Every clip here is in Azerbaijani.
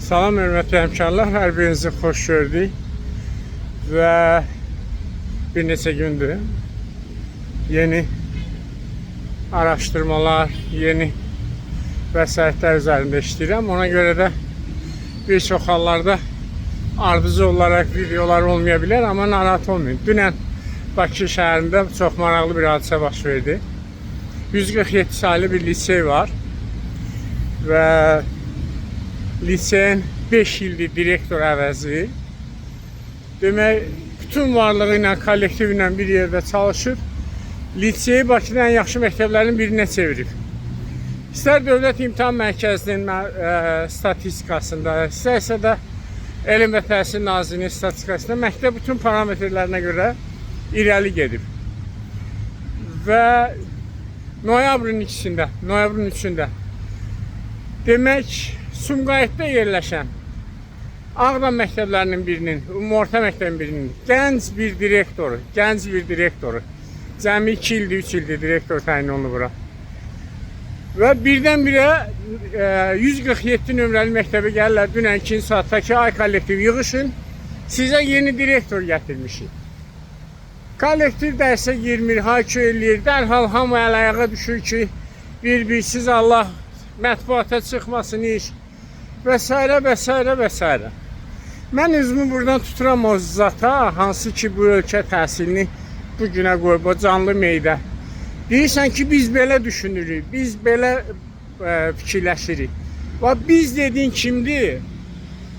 Salam hörmətli həmkarlar, hər birinizi xoş gördük. Və bir neçə gündür yeni araşdırmalar, yeni vəsaitlər üzərində işləyirəm. Ona görə də bir çox hallarda ardıcı olaraq videolar olmaya bilər, amma narahat olmayın. Dünən Bakı şəhərində çox maraqlı bir hadisə baş verdi. 147 saylı bir lisey var və liseyin 5 ildir direktor əvəzi. Demək, bütün varlığı ilə, kollektiv ilə bir yerdə çalışır. Liseyi Bakıda ən yaxşı məktəblərin birinə çevirib. İstər Dövlət İmtahan Mərkəzinin statistikasında, istərsə də Elm və Təhsil Nazirliyinin statistikasında məktəb bütün parametrlərinə görə irəli gedib. Və noyabrın 2-sində, noyabrın 3-ündə demək, Sumqayıtda yerləşən Ağdam məktəblərinin birinin, ümumi orta məktəbin birinin gənc bir direktoru, gənc bir direktoru, cəmi 2 ildir, 3 ildir direktor təyin olunub bura. Və birdən-birə 147 nömrəli məktəbə gəlirlər dünən 2-ci saatda ki, ay kollektiv yığışın, sizə yeni direktor gətirmişik. Kollektiv dərsə girmir, haykü eləyir, dərhal hamı əl ayağa düşür ki, bir-birsiz Allah mətbuata çıxmasın iş və s. və s. və s. Mən özümü buradan tuturam o zata, hansı ki bu ölkə təhsilini bu günə qoyub, o canlı meydə. Deyirsən ki, biz belə düşünürük, biz belə fikirləşirik. Və biz dediyin kimdir?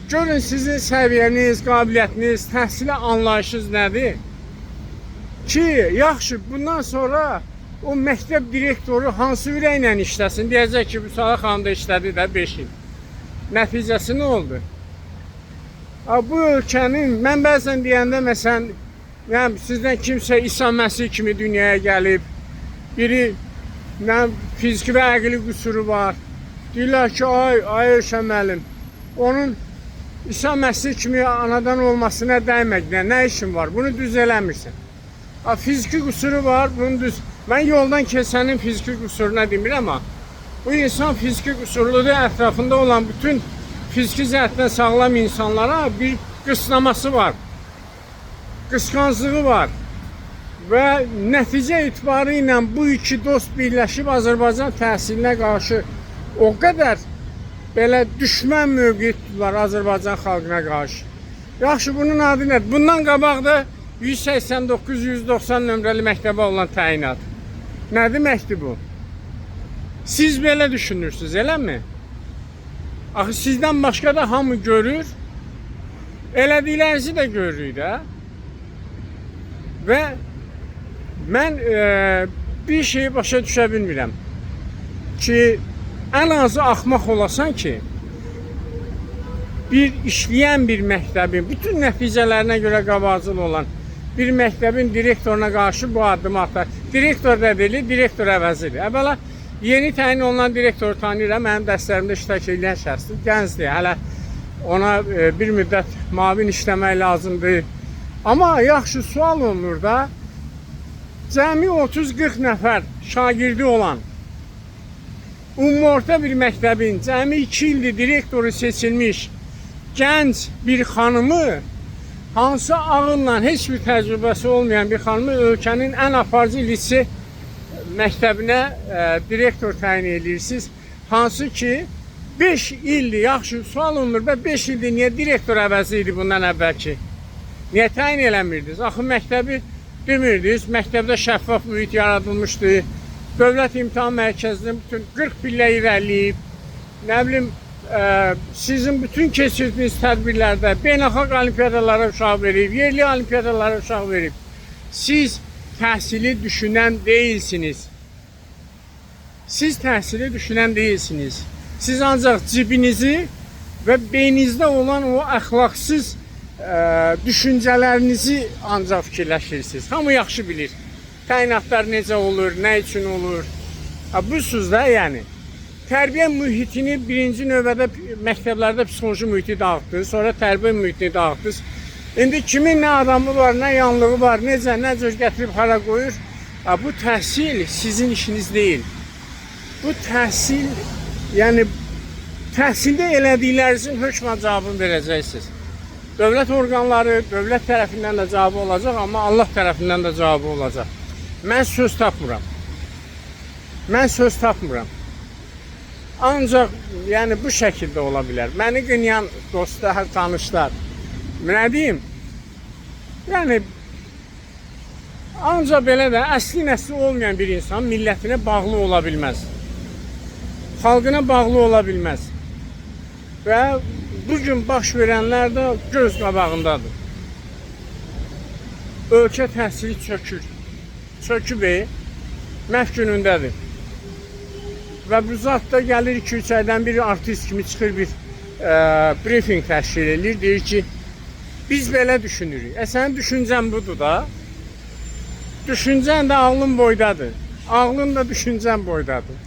Görün sizin səviyyəniz, qabiliyyətiniz, təhsilə anlayışınız nədir? Ki, yaxşı, bundan sonra o məktəb direktoru hansı ürəklə işləsin? Deyəcək ki, bu Salah xanım da işlədi də 5 il. Nəticəsi nə oldu? Ha, bu ölkənin, mən bəzən deyəndə məsələn, yəni sizdən kimsə İsa Məsih kimi dünyaya gəlib, biri nə fiziki və əqli qüsuru var. Deyirlər ki, ay, ay Övşən müəllim, onun İsa Məsih kimi anadan olmasına dəymək nə işin var? Bunu düz eləmirsən. Ha, fiziki qüsuru var, bunu düz. Mən yoldan keçənin fiziki qüsuruna demirəm amma bu insan fiziki qüsurludur, ətrafında olan bütün fiziki cəhətdən sağlam insanlara bir qısnaması var. Qısqanclığı var. Və nəticə etibarı ilə bu iki dost birləşib Azərbaycan təhsilinə qarşı o qədər belə düşmən mövqe tutdular Azərbaycan xalqına qarşı. Yaxşı, bunun adı nədir? Bundan qabaq da 189-190 nömrəli məktəbə olan təyinat. Nə deməkdir bu? Siz belə düşünürsünüz, eləmi? Axı sizdən başqa da hamı görür. Elədiklərinizi də görürük də. Və mən bir şeyi başa düşə bilmirəm ki, ən azı axmaq olasan ki, bir işləyən bir məktəbin bütün nəticələrinə görə qabaqcıl olan bir məktəbin direktoruna qarşı bu addımı atar. Direktor da deyil, direktor əvəzidir. Əvvəla yeni təyin olunan direktoru tanıyıram, mənim dərslərimdə iştirak edən şəxsdir, gəncdir. Hələ ona bir müddət mavin işləmək lazımdır. Amma yaxşı sual olunur da, cəmi 30-40 nəfər şagirdi olan ümumi orta bir məktəbin cəmi 2 ildir direktoru seçilmiş gənc bir xanımı hansı ağılla heç bir təcrübəsi olmayan bir xanımı ölkənin ən aparıcı lisey məktəbinə direktor təyin edirsiniz. Hansı ki 5 ildir, yaxşı sual olunur və 5 ildir niyə direktor əvəzi idi bundan əvvəlki? Niyə təyin eləmirdiniz? Axı məktəbi demirdiniz, məktəbdə şəffaf mühit yaradılmışdı. Dövlət İmtahan Mərkəzinin bütün 40 pillə irəliləyib. Nə bilim, sizin bütün keçirdiyiniz tədbirlərdə beynəlxalq olimpiyadalara uşaq verib, yerli olimpiyadalara uşaq verib. Siz təhsili düşünən deyilsiniz. Siz təhsili düşünən deyilsiniz. Siz ancaq cibinizi və beyninizdə olan o əxlaqsız düşüncələrinizi ancaq fikirləşirsiniz. Hamı yaxşı bilir. Təyinatlar necə olur, nə üçün olur. Ha, busuz da yəni. Tərbiyə mühitini birinci növbədə məktəblərdə psixoloji mühiti dağıtdınız, sonra tərbiyə mühitini dağıtdınız. İndi kimin nə adamı var, nə yanlığı var, necə, nə cür gətirib hara qoyur. Ha, bu təhsil sizin işiniz deyil. Bu təhsil, yəni Təhsildə elədiklərinizin hökmən cavabını verəcəksiniz. Dövlət orqanları, dövlət tərəfindən də cavabı olacaq, amma Allah tərəfindən də cavabı olacaq. Mən söz tapmıram. Mən söz tapmıram. Ancaq yəni bu şəkildə ola bilər. Məni qınayan dostlar, tanışlar. Nə deyim? Yəni ancaq belə də əsli nəsli olmayan bir insan millətinə bağlı ola bilməz. Xalqına bağlı ola bilməz. Və bu gün baş verənlər də göz qabağındadır. Ölkə təhsili çökür. Çöküb, məhv günündədir. Və bu zat da gəlir 2-3 aydan bir artist kimi çıxır, bir briefing təşkil edir. Deyir ki, biz belə düşünürük. Sənin düşüncən budur da. Düşüncən də ağlın boydadır. Ağlın da düşüncən boydadır.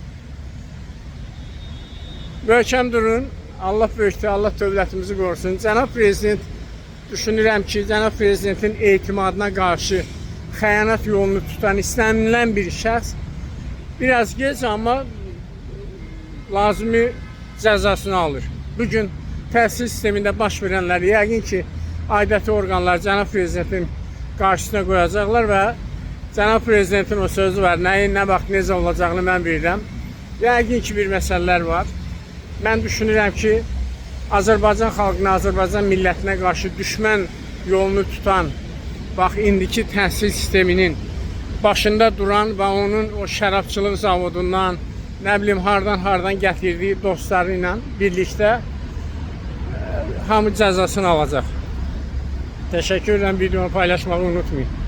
Möhkəm durun. Allah böyükdür, Allah dövlətimizi qorusun. Cənab Prezident, düşünürəm ki, cənab Prezidentin etimadına qarşı xəyanət yolunu tutan istənilən bir şəxs biraz gec, amma lazımi cəzasını alır. Bu gün təhsil sistemində baş verənləri yəqin ki, aidiyyəti orqanlar cənab prezidentin qarşısına qoyacaqlar və cənab prezidentin o sözü var. Nəyin nə vaxt necə olacağını mən bilirəm. Yəqin ki, bir məsələlər var. Mən düşünürəm ki, Azərbaycan xalqına, Azərbaycan millətinə qarşı düşmən yolunu tutan, bax indiki təhsil sisteminin başında duran və onun o şərabçılıq zavodundan, nə bilim hardan-hardan gətirdiyi dostları ilə birlikdə hamı cəzasını alacaq. Təşəkkür edirəm, videonu paylaşmağı unutmayın.